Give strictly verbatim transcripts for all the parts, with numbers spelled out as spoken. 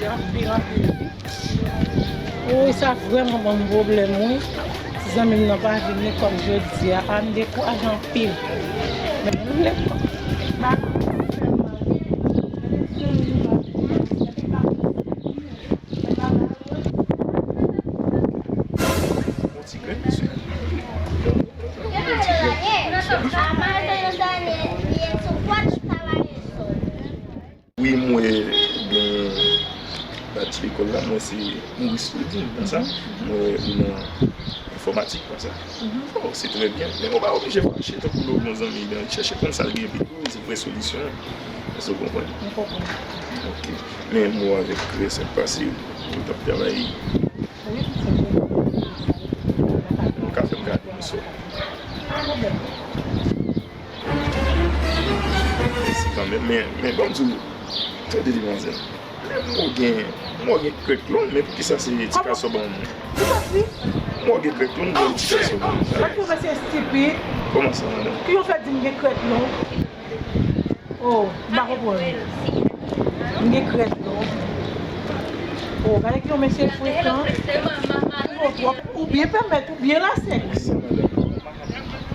Anpil, anpil, wi. Wi, sa vrèman ban m pwoblèm, wi. Ti zanmi m nan pa vin lekòl jodi a. A, m dekouraje anpil. Men m lekòl. Wi, m wè gen badj lekòl la, m wè se Maurice Claudine, pa sa? M wè ou nan enfòmatik, pa sa? Oh, se trè byen. Men ou pa oblije fache tankou lè w gen yon zanmi, ben, chèche konn sa l gen pito, se vrè solisyon an. Èske w konprann? M konprann. Ok. Men m wè avèk krè sèt pase, ou t ap travay. Wi, se vre. Ou ka fè m gade yon sò. Pa pwoblèm. Mèsi kanmenm, men, men ban m di w, tande demwazèl. Lè m wè w gen, m wè w gen krèk long, men poukisa se ti kasò ban m? Ou santi? M wè w gen krèk long, m wè w gen ti kasò ban m. Sa ki yo fè se estipid. Kòman sa, madanm? Ki yo fè di m gen krèk long? Oh, m pa konprann. M gen krèk long. Oh, gade ki yon mesye frekan. Ou twòp, ou byen pèmèt, ou byen lasèk. Mèsi, madanm.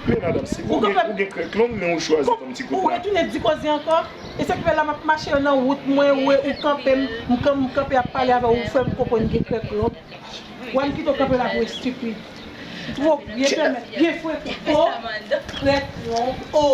Men madanm, si ou gen, ou gen krèk long, men ou chwazi fè m ti kout la. Ou retounen di koze ankò? E sa k fè la m ap mache nan wout mwen, ou, ou kanpe m, m kan-, m kanpe ap pale avè w, ou fè m konprann gen krèk long. Wè m kite w kanpe la pou estipid. Ou twò byen pèmèt, byen frekan. O, krèk long, o.